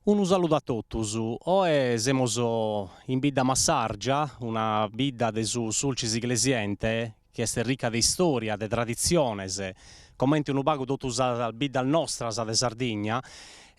Unu saludu a totus, oe semus in Bidda Massàrgia, una bidda de su Sulcis Iglesiente chi est ricca de istoria, de traditziones, comente unu pagu totu sas biddas nostras de Sardigna,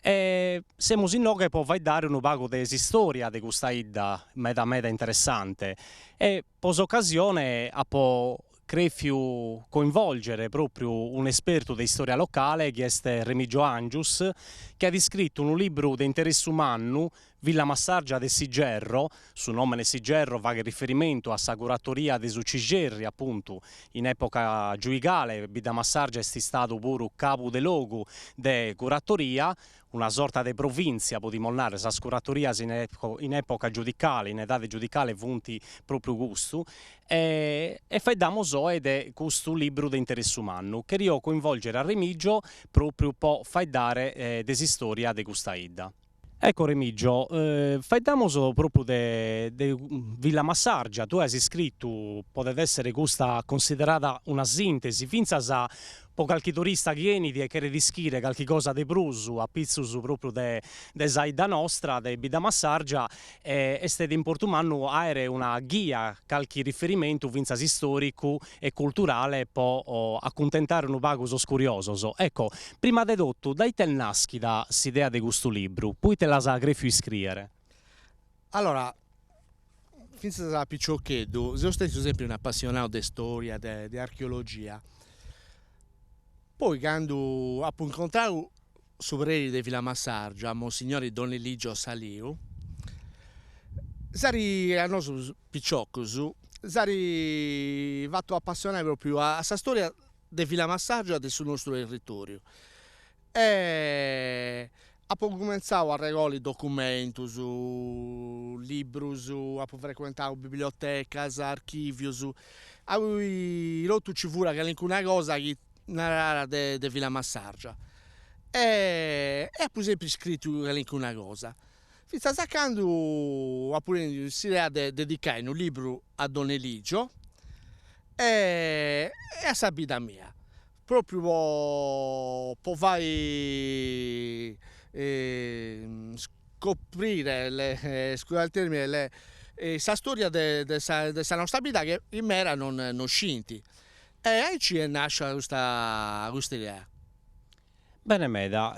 e semus inoghe po faeddare unu pagu de s'istoria de custa 'idda meda meda interessante e po s'occasione apo Crèfiu coinvolgere pròpriu un'espertu de istòria locale chi est Remigio Angius, chi at iscritu unu libru de interessu mannu, Villamassargia de Sigerro, su nòmene Sigerro faghet riferimentu a sa curatoria de su Cixerri, apuntu, in època giuigale Biddamassàrgia est istadu puru cabu de logu de curatoria, una sorta de provìntzia, podimus narrer, sas curatorias in època giudicale, in edade giudicale funt pròpriu custu, e faeddamus oe de custu libru de interessu mannu. Cherio coinvolgere a Remigio pròpriu po faeddare de s'istòria de custa 'idda. Ecco Remigio, faeddamus pròpriu de de Villamassargia, tue as iscritu, podet èssere custa considerada una sìntesi, fintzas Po calchi turista chi 'enit e cheret ischire calchi cosa de prus a pitzus propriu de de sa 'idda nostra, de Biddamassargia, est de importu mannu àere una ghia, calchi riferimentu fintzas istòricu e culturale po acuntentare unu pagu sos curiosos. Ecco, prima de totu, dae ite est nàschida s'idea de custu libru? Poite l'as crèfiu iscrìere? Allora, fintzas a piciocheddu seu stetiu sempri un'apassionau de storia, de de archeologia. Poi candu apu incontrau su predi de Villamassargia, Monsignori Don Eligio Saliu, s'at a nosu piciocus s'at fatu apassionai propriu a sa storia de Villamassargia de su nostru territoriu E apu cumentzau a arregolli documentus, librus, apu frecuentau bibliotecas, archivius, aundi totu nci furat calincuna cosa chi narat de de Villamassargia e apu sempri scritu calincuna cosa, fintzas a candu apu tentu s'idea de dedicai unu libru a Don Eligio e a sa bidda mia Propriu po po fai scoprire le scusa il termine le sa storia de de sa de sa nostra bidda chi in meda non non scint e aici est nascia custa custa idea. Bene meda,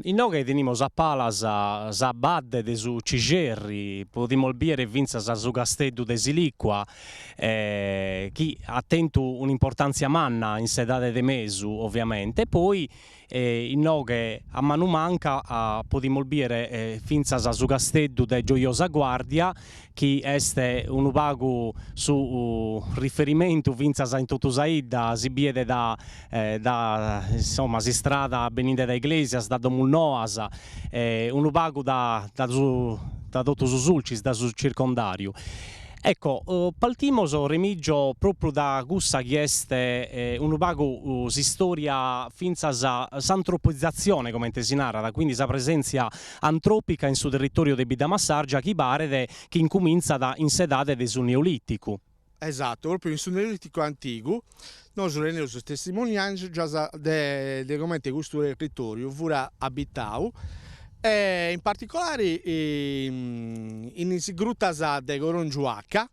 inoghe tenimus a palas sa badde de su Cixerri, podimus bìere fintzas su casteddu de Silicua, chi at tentu un'importàntzia manna in s'edade de mesu oviamente, e poi inoghe a manu manca podimus bìere fintzas su casteddu de Gioiosa Guardia, chi est unu pagu su riferimentu fintzas in totu sa 'idda, si biet da da insomma s'istrada beninde dae Iglesias, da Domusnoas, unu pagu da da su da totu su Sulcis, da su circondariu. Ecco, partimos Remigio propriu da cussa chi est unu pagu s'istoria fintzas s'antropizatzione comente si narat, quindi sa presentzia antropica in su territoriu de Biddamassargia chi paret chi incumintzat in s'edade de su Neoliticu. Esatu, propriu in su Neoliticu antigu nosu teneus testimoniàngias de de comente custu territoriu furat abitau e in particolari in is grutas de Corongiu Acca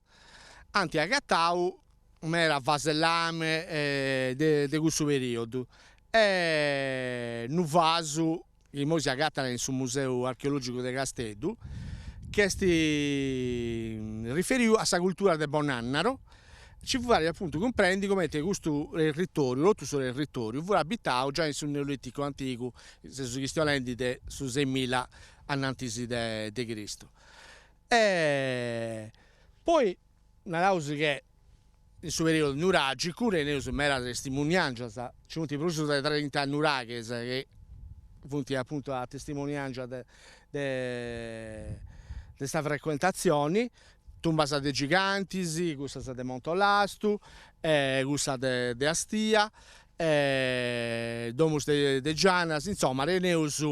ant agatau meda vasellame de de cussu periodu e unu vasu chi immoi si agatat in su Museu Archeologicu de Casteddu, chi est riferiu a sa cultura de Bonànnaro. Ci fait apuntu cumprendi cumenti custu territoriu, totu su territoriu, fut abitau giai in su Neoliticu antigu, seus chistionendi de su seimilla anantis de Cristu. E poi naraus che in su periodu nuragicu teneus medas testimoniangias, nci funt prus de trinta nuraghes chi funt apuntu a testimoniangia de de sa frecuentatzioni, tumbas de gigantis, cussas de Monte Olastu, cussa de de Astia, domus de gianas, insoma teneus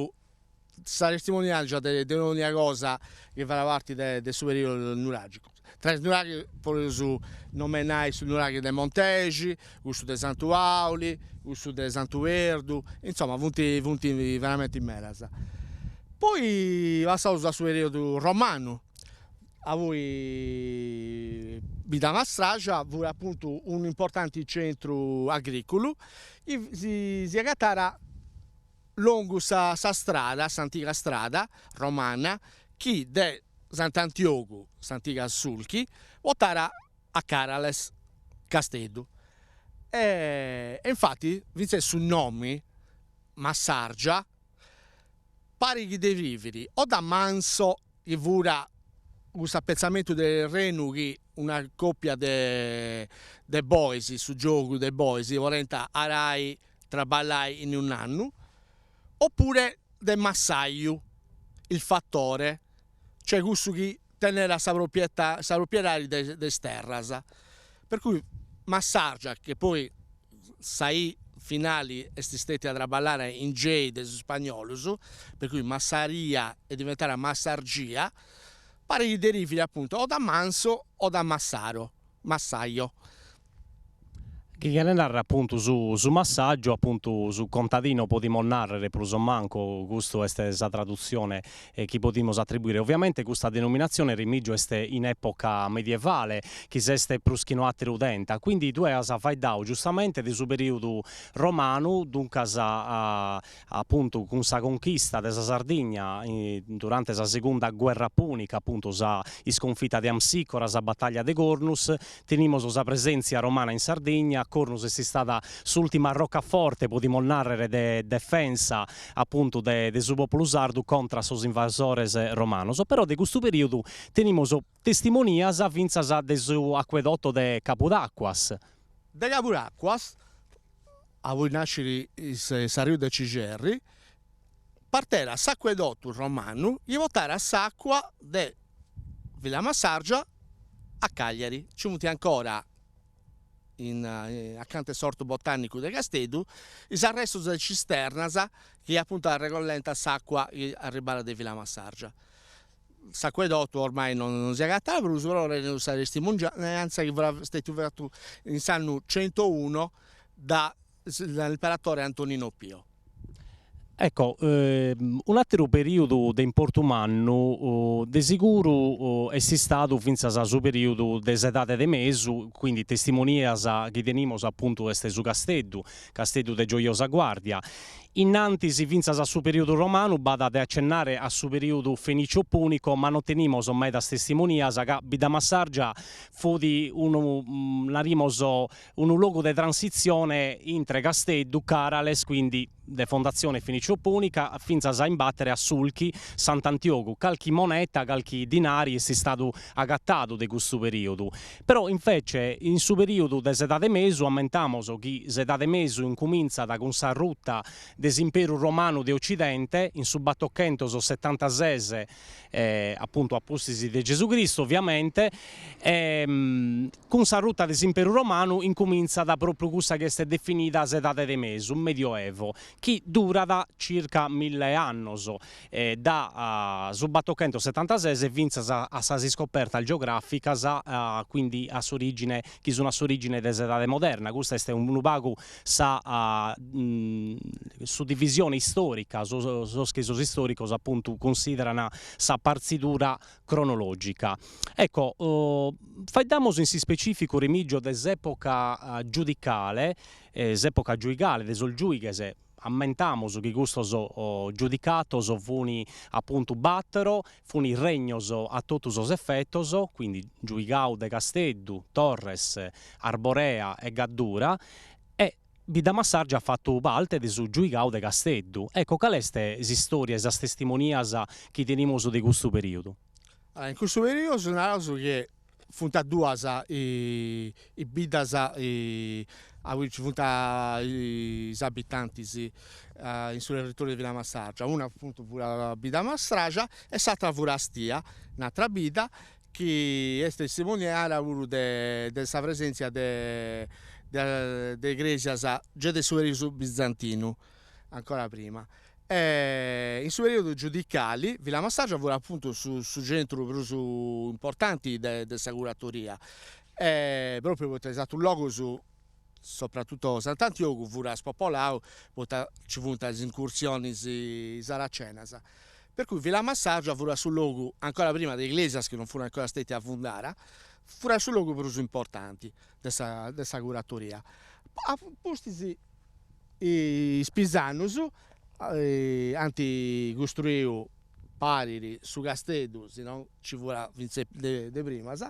sa testimoniangia de dogna cosa chi fait parti de su periodu nuragicu. Tra is nuraghes podeus nomenai su nuraghe de Montexi, cussu de Santu Pauli, cussu de Santu Perdu, insoma funt funt veramenti medas. Poi passaus a su periodu romanu, aundi Bidda Massargia fut apuntu unu importanti centru agriculu chi si si agatat longu sa sa strada, s'antiga strada romana chi de Sant'Antiogu, s'antiga Sulchi, portat a Carales, Casteddu. E infati finzas su nomi Massargia parit chi derivit o da Manso chi fut custu apetzamentu de terrenu chi una coppia de de bois, su giogu de bois, podent arai, traballai in un'annu, oppure de massaju, il fattore, cioè cussu chi tenet sa proprietà sa propriedadi de is terras, per cui Massargia, che poi sa i finali est stetia traballada in gei de is spagnolus, per cui massaria est diventada massargia, parit chi derivit apuntu o da manso o da massaro, massaio. Chi cheret narrer apuntu su su massaju, apuntu su contadino podimus narrer prus o mancu, custu est sa tradutzione chi podimus atribuire. Ovviamente custa denominatzione Remigio est in epoca medievale chi s'est prus chi no ateru tenta, quindi tue as faeddadu giustamente de su periodu romanu, duncas apuntu cun sa conchista de sa Sardigna durante sa segunda guerra punica, apuntu sa isconfita de Amsicora, sa bataglia de Cornus, Tenimus sa presèntzia romana in Sardigna, Cornus est istada s'ùltima roccaforte, podimus nàrrere, de defensa apuntu de de su pòpulu sardu contra sos invasores romanos, però de custu perìodu tenimus testimonias fintzas de su acuedotto de Cabudàcuas. De Cabudàcuas, aundi nascit s'arriu de Cixerri, partera s'acuedotu romanu chi portara s'acua de Villamassargia a Cagliari, nci funt ancora in acanta 'e s'ortu botanicu de Casteddu is arrestus de cisternas chi apuntu arregollent s'acua chi arribada de Villamassargia. S'acuedotu ormai non si agatat prus, però teneus sa testimonianza chi fiat stetiu fatu in s'annu centouno da s'imperatore Antonino Pio. Ecco, un'àteru perìodu de importu mannu de siguru est istadu fintzas su perìodu de s'Edade de Mesu, quindi testimonias chi tenimus apuntu est su casteddu, Casteddu de Gioiosa Guardia. Innantis fintzas a su perìodu romanu b'at de acennare a su perìodu fenicio-punico, ma non tenimus medas testimonias ca Biddamassàrgia fut unu, narimus, unu logu de transitzione intre Casteddu, Carales, quindi de fondatzione fenicio-punica, fintzas a imbatere a Sulchi, Sant'Antiogu. Calchi moneta, calchi dinari est istadu agatadu de custu perìodu. Però invece in su perìodu de s'Edade Mesu ammentamos chi s'Edade Mesu incumintzat cun sa ruta de s'Imperu Romanu de Occidente in su batochentos setantases, apuntu a pustis de Gesù Cristu oviamente, e cun sa ruta de s'Imperu Romanu incumintzat propriu cussa chi est definida s'Edade de Mesu, Medioevo, chi durat circa mille annos, da su batochentos setantases fintzas a sas iscopertas geogràficas, quindi a s'orìgine, chi sun a s'orìgine de s'edade moderna, custa est unu pagu sa suddivisione istòrica, sos chi sos istòricos apuntu cunsideran sa partzidura cronològica. Ecco, faeddamus in s'ispecìficu, Remigio, de s'època giudicale, s'època giuigale, de sos giùighes. Ammentamus chi custos giudicatos funi apuntu bàtero, funi regnos a totu sos efetos, quindi Giuigau de Casteddu, Torres, Arborea e Gaddura, e Biddamassàrgia at fatu parte de su Giuigau de Casteddu. Ecco, cale est s'istòria e sas testimonias chi tenimus de custu perìodu? In custu perìodu naraus chi Funt duas is biddas aundi nci funt is abitantis in su territoriu de Villamassargia, una apuntu furat Biddamassargia e s'atra furat Stia, un'atra bidda chi est testimoniara puru de sa presenzia de de cresias giai de su periodu bizantinu, ancora prima. E in su periodu giudicali Villamassargia furat apuntu su su centru prus importanti de de sa curatoria e propriu poita is atrus logus, soprattutto Sant'Antiogu, furat spopolau poita nci funt is incursionis saracenas, per cui Villamassargia furat su logu, ancora prima de Iglesias chi non furat ancora stetia fundara, furat su logu prus importanti de sa de sa curatoria. A pustis Is pisanus ant costruiu, parit, su casteddu, si no nci furat finzas de primas,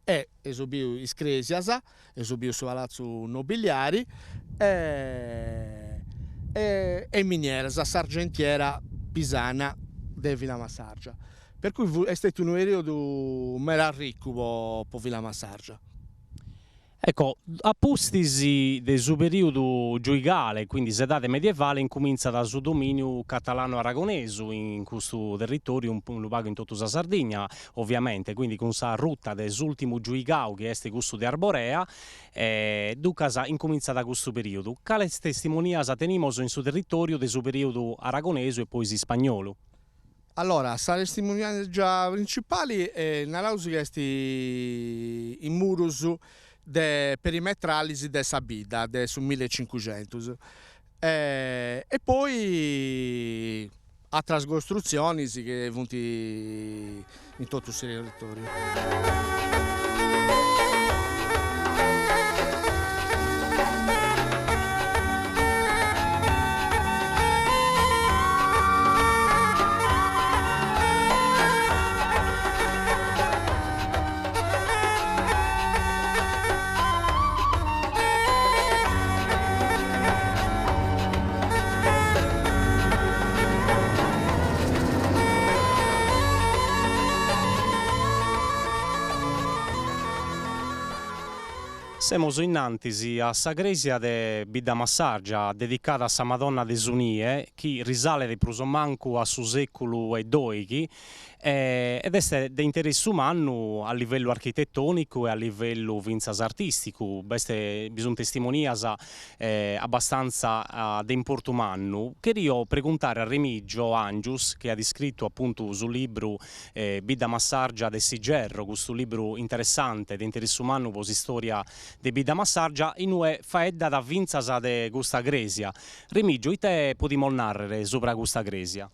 e eus biu is cresias, eus biu su palatzu nobiliari e is minieras, s'argentiera pisana de Villamassargia. Per cui est stetiu unu periodu meda arriccu po Villamassargia. Ecco, a pustis de su perìudu giuigale, quindi s'edade medievale, incumintzat su domìniu catalanu-aragonesu in custu territòriu, unu pagu in totu sa Sardigna, oviamente, quindi cun sa ruta de s'ùltimu giuigau chi est cussu de Arborea, e duncas incumintzat custu perìudu. Cales testimonias tenimos in su territòriu de su perìudu aragonesu e pois ispagnolu? Allora, sa testimoniàntzia principali naraus chi est is murus de perimetralis de sa bidda de su millecincuxentus e poi atras costrutzionis chi funt in totu su territoriu. Semus innantis a sa crèsia de Biddamassàrgia, dedicada a sa Madonna de su Nie, chi risalet prus o mancu a su sèculu 'e dòighi ed est de interessu mannu a livellu architetònicu e a livellu fintzas artìsticu, b'est bi sunt testimonias abbastantza de importu mannu. Cherio preguntare a Remigio Angius, chi at iscritu apuntu su libru Biddamassàrgia de Sigerro, custu libru interessante de interessu mannu pro s'istòria de Biddamassàrgia, in ue faeddat fintzas de custa crèsia. Remigio, ite podimus nàrrere subra custa crèsia?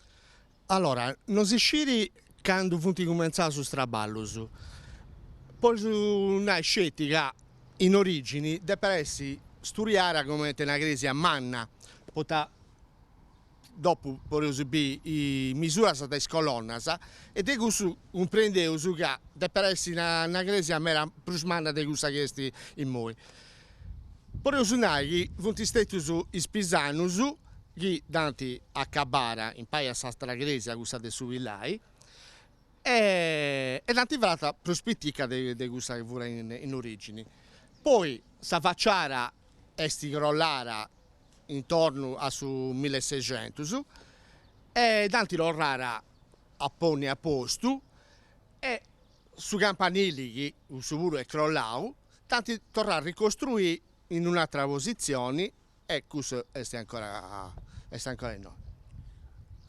Allora, no si scit candu funt cumentzaus is traballus, potzu nai sceti ca in origini depet essi sturiara cumenti una cresia manna, poita dopu podeus biri is misuras de is colonnas e de cussu cumprendeus ca depet essi una cresia meda prus manna de cussa chi est immoi. Podeus nai chi funt stetius is pisanus chi dd'ant acabara impari a s'atra cresia, cussa de su Pillai, e dd'ant fata prus pitica de cussa chi furat in origini. Poi sa faciara est crollara intornu a su milleseixentus e dd'ant torrara a ponni a postu e su campanili chi cussu puru est crollau dd'ant torrau a ricostruì in un'atra positzioni e cussu est ancora est ancora innoi.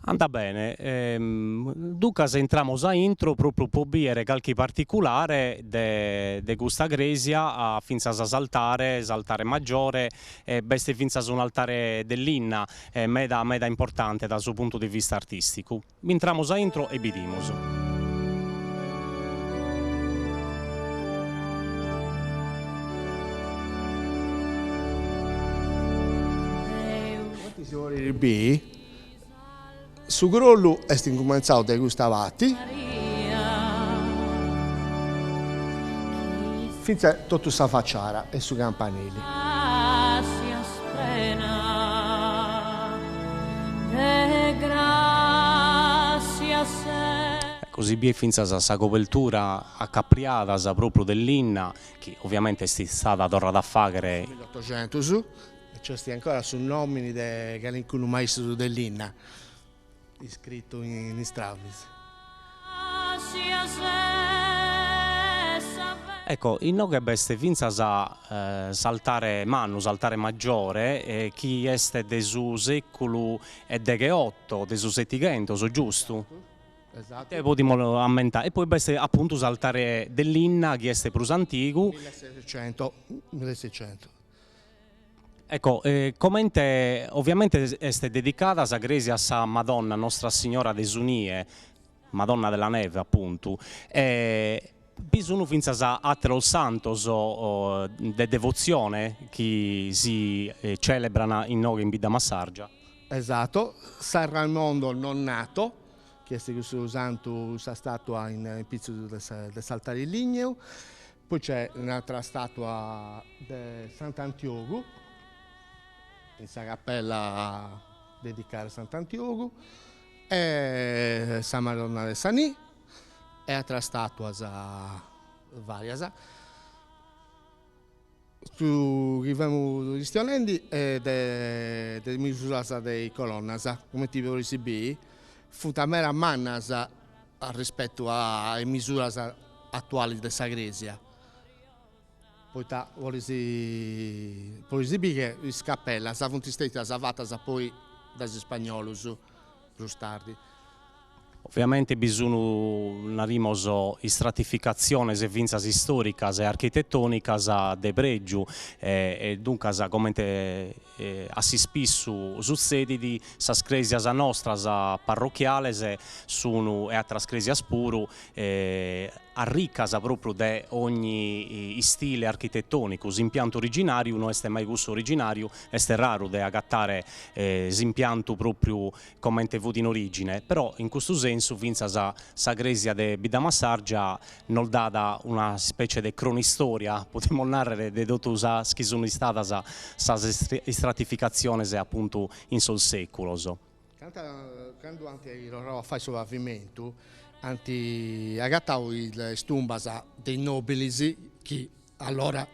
Andat bene, duncas intramos a intro propriu po bìere calchi particulare de de custa crèsia, fintzas s'altare, s'altare maggiore, e b'est fintzas un'altare de linna meda meda importante da su puntu de vista artìsticu. Bintramos a intro e bidimus. si podit biri, su crollu est incumentzau de custa parti, fintzas totu sa faciara e su campanili. Ecco, si biet fintzas sa cobertura a capriadas propriu de linna, chi ovviamente est istada torrada a faghere. Millotoxentus, e nc'est ancora su nomini de calincunu maistru de linna iscritu in is travis. Ecco, inoghe b'est fintzas s'altare mannu, s'altare maggiore, chi est de su seculu 'e degheotto, de su settighentos, giustu? Esatto. Ite podimus ammentare? E poi b'est apuntu s'altare de linna chi est prus antigu. Millesexentu, millesexentu. Ecco, comente ovviamente est dedicada sa cresia a sa Madonna Nostra Signora de su Nie, Madonna della Neve apuntu, e bi sun fintzas atteros santos de devotzione chi si celebran inoghe in Bidda Massargia. Esatto, San Raimondo Nonnato, chi est cussu santu, cussa statua in pitzus de s'altari ligneu, poi nc'est un'atera statua de Sant'Antiogu, in sa capella dedicada a Sant'Antiogu, e sa Madonna de sa Nì e ateras statuas varias. Su chi femus chistionendi est de is misuras de is colonnas, cumenti podis biri, funt meda mannas arrispetu a is misuras atualis de sa cresia, poita podis podis biri che is capellas funt stetias fatas poi de is ispagnolus prus tardi. Ovviamente bi sun, narimos, istratificatziones fintzas istoricas e architetonicas de pregiu e duncas comente a s'ispissu sutzedit, sas cresias nostras parrochiales sun, e ateras cresias puru, arricas propriu de ogni istile architetonicu, s'impiantu originariu no est mai cussu originariu, est raru de agatare s'impiantu propriu comente fut in origine, però in custu sensu fintzas sa crèsia de Biddamassàrgia nos dat una specie de cronistoria, podimus nàrrere, de totu sas chi sunt istadas sas istratificatziones apuntu in sos sèculos. Candu ant torrau a fai su pavimentu ant agatau is tumbas de is nobilis chi allora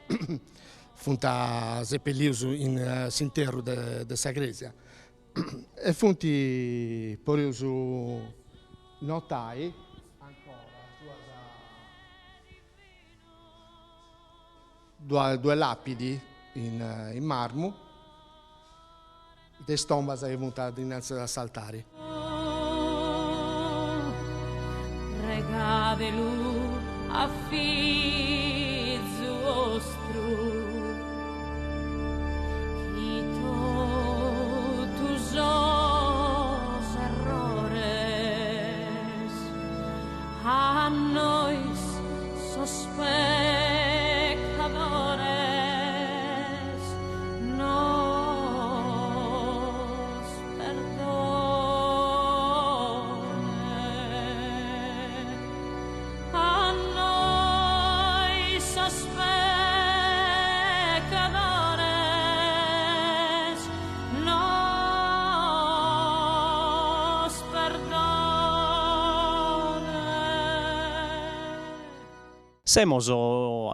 funt sepellius in s'interru de sa crèsia E funt podius notai ancora duas lapidi in marmu de is tombas chi funt dinanzi a s'altari. Regadelu a fizu 'ostru chi totu sos errores a nois sos peccadores nos perdonet a nois sos peccadores nos perdonet. Semos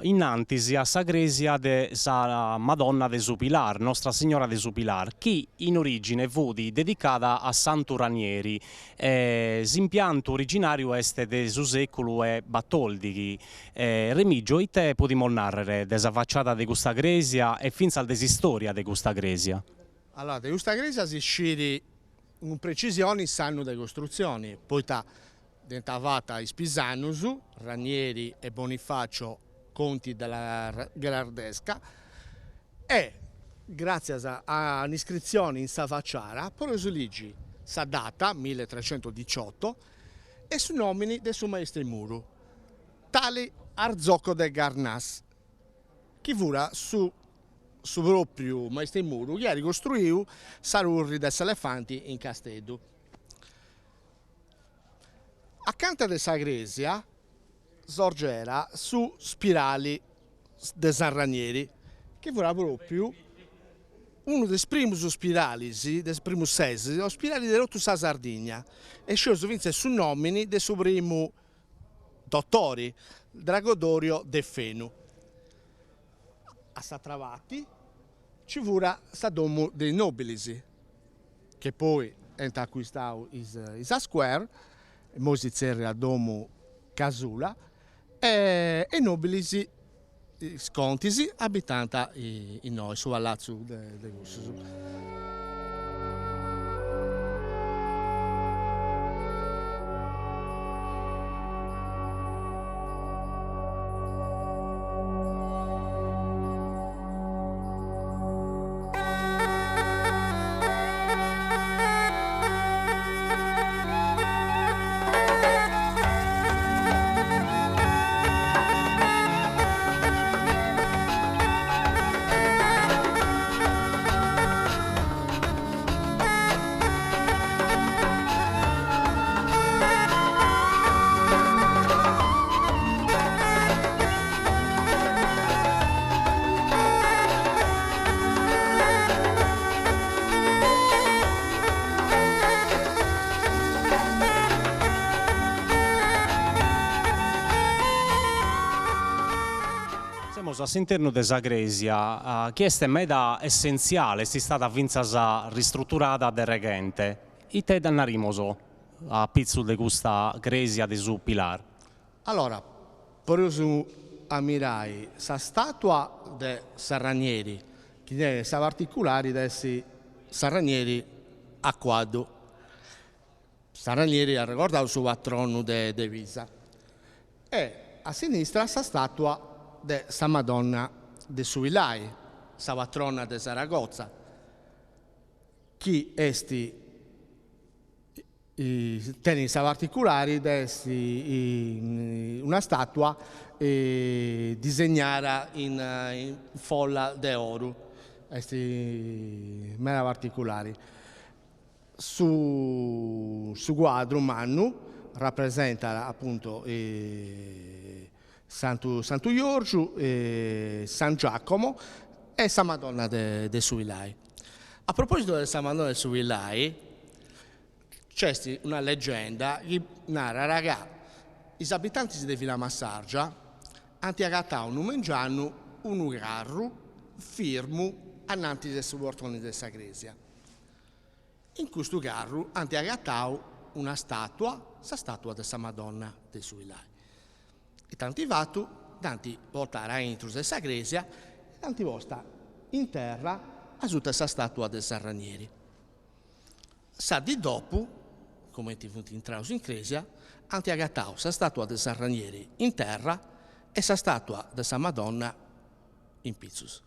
innantis a sa crèsia de sa Madonna de su Pilar, Nostra Signora de su Pilar, chi in orìgine fut dedicada a Santu Ranieri. S'impiantu originàriu est de su sèculu 'e batòldighi. Remigio, ite podimus nàrrere de sa faciada de custa crèsia e fintzas de s'istòria de custa crèsia? Allora, de custa crèsia si scit cun precisioni s'annu de costrutzioni, poita Dd'ant fata is pisanus, Ranieri e Bonifacio Conti della Gherardesca e, gràtzias a un'iscritzioni in sa faciara, podeus ligi sa data, milletrecentodiciotto, e su nòmini de su maistru 'e muru, tali Arzocco de Garnas, chi furat su. su propriu maist'e muru chi at costruiu sa turri de s'Elefanti in Casteddu. Acanta de sa crèsia sorgera su spirali de San Ranieri, chi furat pròpriu unu de is primus spiralis, de is primus ses ospiralis de totu sa Sardigna e scieus fintzas su nòmini de su primu dotori, Dragodorio Deffenu. A s'atra parti nci furat sa domu de is nòbilis, che poi ant acuistau is Asquer, immoi si tzerriat domu Casula, e is nobilis, is contis, abitant innoi, su palatzu de cussus. Semus a s'internu de sa crèsia, chi est meda essentziale, est istada fintzas ristruturada de reghente. Ite narimus a pitzus de custa crèsia de su Pilar? Allora, podeus ammirai sa statua de San Ranieri, chi tenit sa particulari de essi San Ranieri a cuaddu. San Ranieri, arregordaus, su patronu de Pisa. E a sinistra sa statua de sa Madonna de su Pilai, sa patrona de Saragozza, chi est Tenit sa particulari de essi una statua disegnada in folla de oru, est meda particulari. Su su cuadru mannu rapresentat apuntu Santu Santu Giorgiu, San Giacomo e sa Madonna de su Pilai. A propositu de sa Madonna de su Pilai, nc'est una leggenda chi narat ca is abitantis de Villamassargia ant agatau unu mengianu unu carru firmu ananti de su portoni de sa crèsia. In custu carru ant agatau una statua, sa statua de sa Madonna de su Pilai. Ita ant fatu? Dd'ant portada aintru de sa crèsia e dd'ant posta in terra asuta 'e sa statua de San Ranieri. Sa dì dopu, cumenti funt intraus in crèsia, ant agatau sa statua de San Ranieri in terra e sa statua de sa Madonna in pitzus.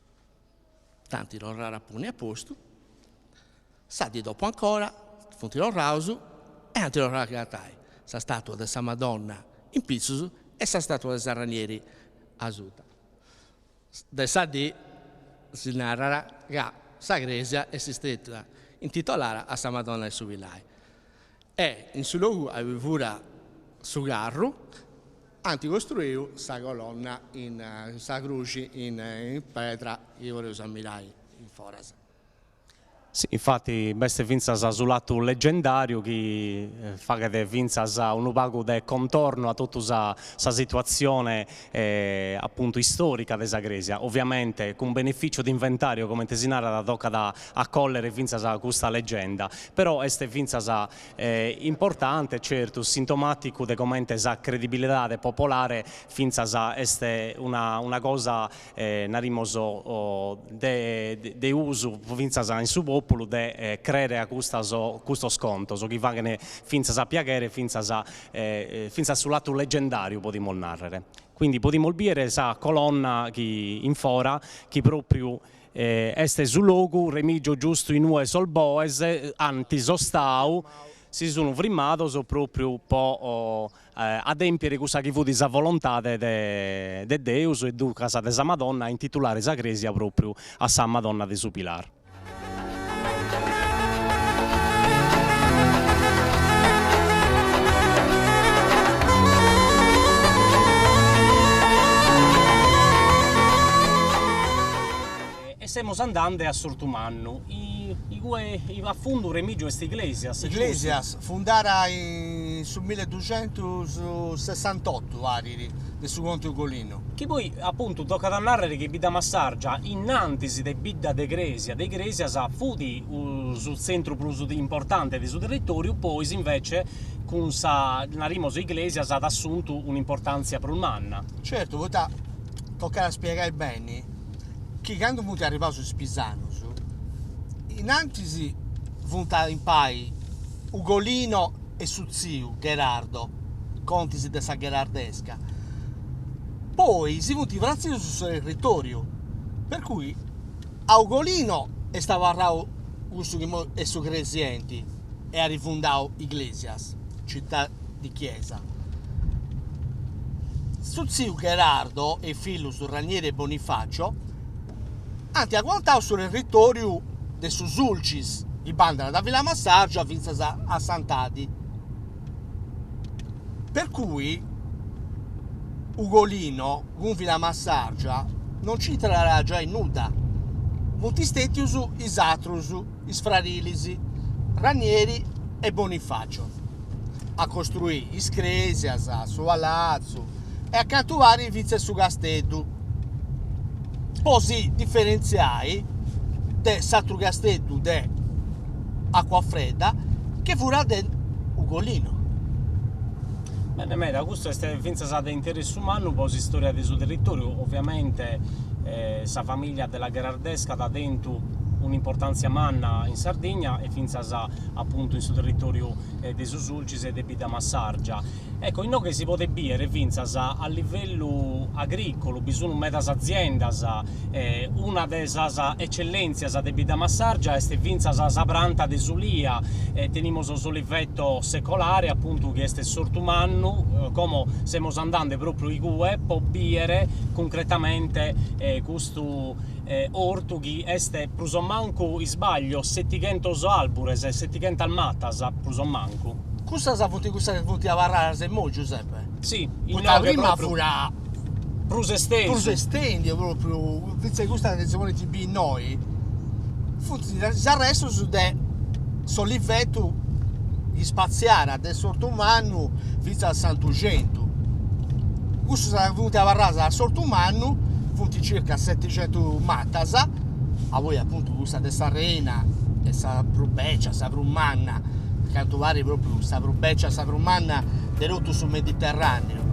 Dd'ant torrada a ponni a postu, sa dì dopu ancora funt torraus e ant torrau a agatai sa statua de sa Madonna in pitzus e sa statua de San Ranieri asuta. De sa dì si narat ca sa crèsia est stetia intitolada a sa Madonna de su Pilai e in su logu aubi furat su carru ant costruiu sa colonna in sa cruxi in pedra chi podeus ammirai in foras. Si, infati b'est fintzas su latu leggendàriu chi faghet fintzas unu pagu de contornu a totu sa sa situatzione apuntu istòrica de sa crèsia. Oviamente cun beneficiu de inventàriu, comente si narat, tocat a acollere fintzas custa legenda, però est fintzas importante, certu, sintomàticu de comente sa credibilidade popolare fintzas est una una cosa narimus de de usu fintzas in su populu de crere a custas custos contos chi faghen fintzas a piaghere fintzas fintzas su latu leggendariu podimus narrere. Quindi podimus biere sa colonna chi in fora chi propriu est su logu Remigio giustu inue sos boes ant sostau. si sun frimmados propriu po adempiere cussa chi fut sa volontade de Deus e duncas de sa Madonna a intitulare sa cresia propriu a sa Madonna de su Pilar. E semus andande a s'Ortu Mannu, igue a fundu Remigio est Iglesias, giustu? Iglesias, fundada in su milleduxentussessantottu, parit, de su conte Ugolinu. Chi poi, apuntu, tocat a narrer chi Biddamassargia, innantis de Bidda de Cresia, de Igresias, fut su tzentru prus importante de su territoriu, pois invece cun sa, narimos, Iglesias at assuntu un'importantzia prus manna. Certu, poita tocat a spiegai beni chi candu funt arrivaus is pisanus, innantis funt impai Ugolino e su tziu Gherardo, contis de sa Gherardesca, poi si funt pratzius su territoriu, per cui a Ugolino est abarrau cussu chi immoi est su Cresienti e at fundau Iglesias, città di chiesa. Su tziu Gherardo e is fillus Ranieri e Bonifacio ant aguantau su territoriu de su Sulcis, chi bandat da Villamassargia fintzas a Santadi. Per cui Ugolino cun Villamassargia non nc'intrat giai nudda, funt stètius is atrus, is fradilis Ranieri e Bonifacio a costruì is crèsias, su palatzu e a cantu parit fintzas su casteddu, po si diferentziai de s'atru casteddu de Acquafredda chi furat de Ugolino. Bene meda, custu est fintzas de interessu mannu po s'istoria de su territoriu, ovviamente sa familia della Gherardesca at tentu un'importantzia manna in Sardigna e fintzas apuntu in su territoriu de su Sulcis e de Bidda Massargia. Ecco, inoghe si podet bìere fintzas a livellu agrìcolu, bi sun medas aziendas, una de sas ecellèntzias de Bidda Massàrgia est fintzas sa pranta de s'ulia, tenimus s'oliveto secolare, apuntu chi est s'Ortu Mannu, como semus andende pròpriu igue po bìere cuncretamente custu ortu chi est prus o mancu, isbaglio, setighentos àrbures, setighentas matas prus o mancu. Custas funt cussas chi funt abarradas immoi, Giuseppe? Si, Poita inoghe prima propriu furat prus estesu. Prus estendiu propriu, finzas custas chi si podint biri innoi, funt is arrestus de s'olivetu chi spatziat de s'Ortu Mannu finzas a Santu 'Xentu. Cussus funt abarradas a s'Ortu Mannu funt circa seticentus matas, a poi apuntu cussa de sa Reina est sa prus becia, sa prus manna, a cantu parit propriu sa prus becia, sa prus manna de totu su Mediterraneu.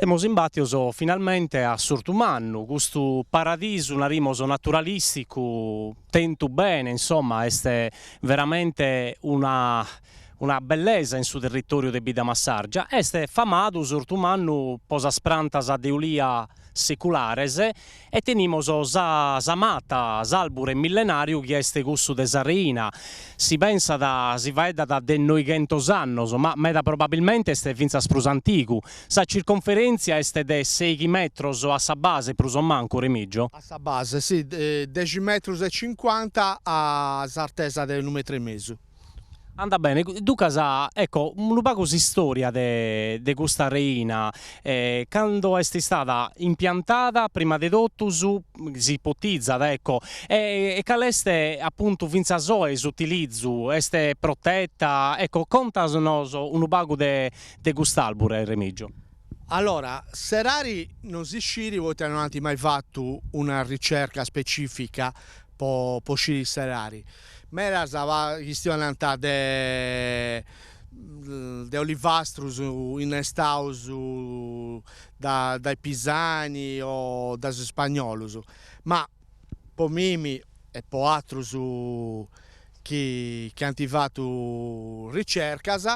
Semus imbàtios finalmente a s'Ortu Mannu, custu paradisu, narimos, naturalìsticu, tentu bene, insomma, est veramente una una bellesa in su territòriu de Bidda Massàrgia. Est famadu s'Ortu Mannu po sas prantas de ulia seculares e tenimos sa sa mata, s'àlbure millenàriu chi est cussu de sa Reina. Si pensat, si faeddat de noighentos annos, ma meda probabilmente est fintzas prus antigu. Sa circonferèntzia est de sèighi metros a sa base prus o mancu, Remigio? A sa base, si, dexi metrus e cincuanta a s'artesa de unu metru e mesu. Andat bene, duncas, ecco, unu pagu s'istoria de de custa reina, cando est istada impiantada prima de totus, si ipotizat, ecco, e cale est apuntu fintzas oe s'utilizu, est protetta, ecco, contas nos unu pagu de de cust'albure, Remigio. Allora, s'edadi non si sciri poita non ant mai fatu una ricerca specifica po po sciri s'edadi. Medas chistionant de de olivastrus innestaus da dai pisani o da is spagnolus, ma po mimi e po atrus chi chi ant fatu ricercas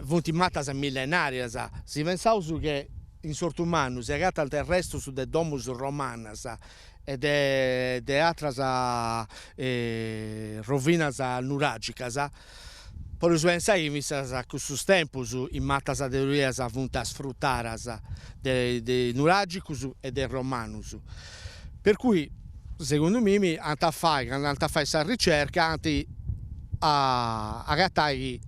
funt matas millenarias, si pensaus che in s'Ortu Mannu si agatant restus de domus romanas e de de atras rovinas nuragicas, podeus pensai chi fintzas a cussus tempus is matas de olias funt sfrutadas de de nuragicus e de romanus, per cui segundu mimi ant a fai, candu ant a fai sa ricerca ant a agatai chi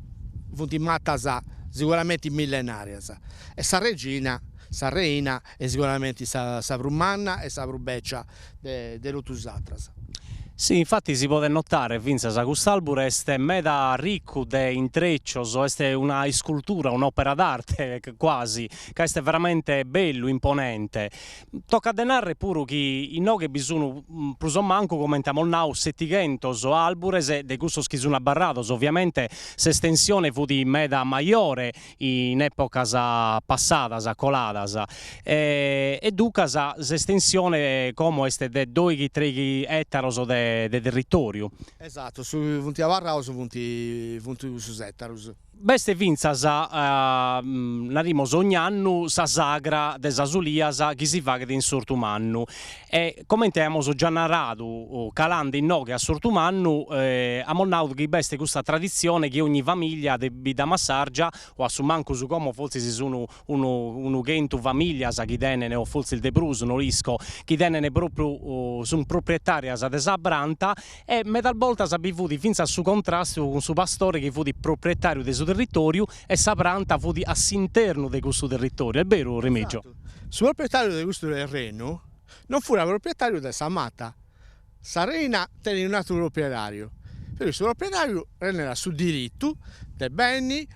funt matas siguramenti millenarias e sa regina, sa reina est siguramenti sa prus manna e sa prus becia de totus is atras. Si, infati si podet notare fintzas cust'albure est meda riccu de intreccios, est una iscultura, un'opera d'arte quasi, ca est veramente bellu, imponente. Tocat de narrer puru chi inoghe bi sun prus o mancu, comente amus nau, setighentos albures de cussos chi sun abarrados, ovviamente s'estensione fut meda majore in èpocas passadas, coladas, e duncas s'estensione como est de doighi treighi ètaros de territòriu. Esatu, su chi funt abarraus funt funt cussus ètarus. B'est fintzas, narimos, ogn'annu sa sagra de sas ulias chi si faghet in s'Ortu Mannu e comente amus già naradu calande inoghe a s'Ortu Mannu amus nadu chi b'est custa traditzione chi ogni famiglia de Bidda Massàrgia o a su mancus como fortzis sun unu unu chentu familias chi tenen o fortzis de prus no l'isco chi tenen propriu sun proprietarias de sa pranta e medas boltas bi fut fintzas su contrastu cun su pastore chi fut proprietariu de su territoriu e sa pranta fut a s'internu de cussu territoriu, est beru Remigio? Esattu. Su proprietariu de custu terrenu non furat proprietariu de sa mata, sa reina tenit un'atru proprietariu, però su proprietariu tenit su diritu de benni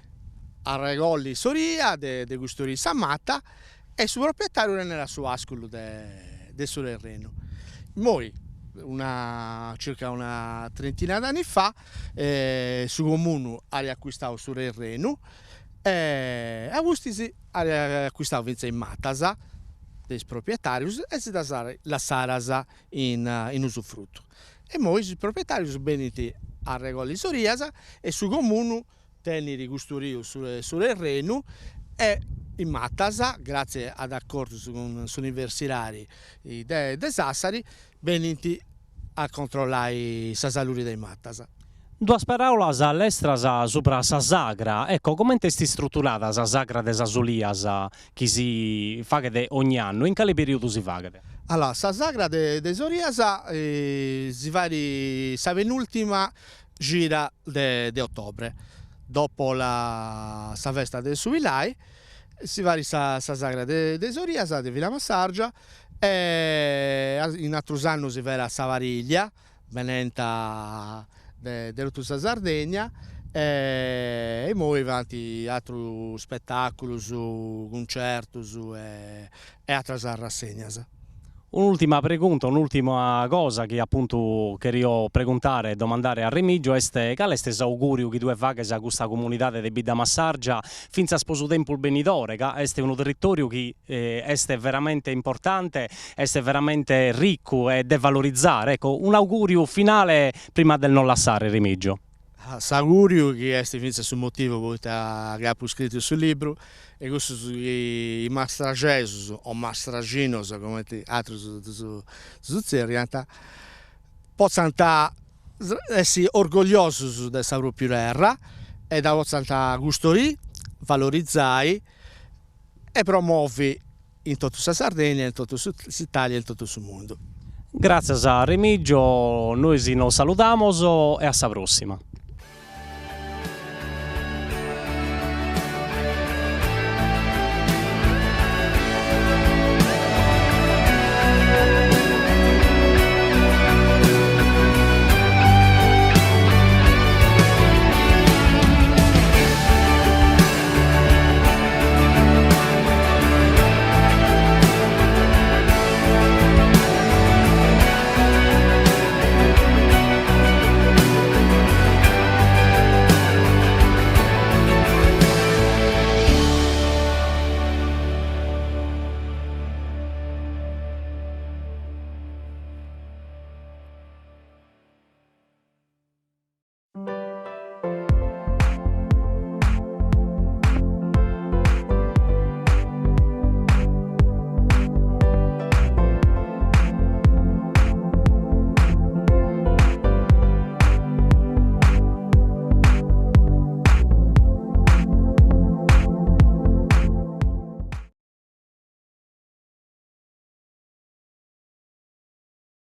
a arregolli s'olia, de custodiri sa mata e su proprietariu tenit su pasculu de su terrenu. Immoi, una circa una trentina d'anni fa, su comunu at acquistau su terrenu e a pustis at acquistau finzas is matas de is proprietarius e si ddas at lassadas in usufrutu. E immoi is proprietarius benint a arregolli is olias e su comunu tenit custodiu su terrenu e is matas, gratzie ad acordus cun s'universidadi de Sassari, benint a controllai sa saludi de is matas. Duas paraulas lestras subra sa sagra, ecco, comente est istruturada sa sagra de sas olias chi si faghet ogni annu e in cale periodu si faghet? Allora, sa sagra de is olias si fait sa penultima cida de ottobre, dopo la sa festa de su Pilai, si fait sa sagra de is olias de Villamassargia e in atrus annus si fait sa pariglia, benent de totu sa Sardegna e immoi faint atrus spetaculus, cuncertus e atras rassegnas. Un'ultima pregunta, un'ultima cosa chi apuntu cherio preguntare e domandare a Remigio est cale est s'auguriu chi tue faghes a custa comunidade de Bidda Massargia fintzas po su tempus benidore, ca est unu territoriu chi est veramente importante, est veramente riccu e de valorizare, ecco, un'auguriu finale prima de nos lassare Remigio. S'auguriu chi est fintzas su motivu poita chi apu scritu su libru est cussu chi is mastraxesus o mastraxinos cumenti atrus ddus tzerriant potzant essi orgogliosus de sa propriu terra e dda potzant custodì, valorizai e promovi in totu sa Sardegna, in totu s'Italia e in totu su mundu. Gràtzias Remigio, nois nos saludamos e a sa pròssima.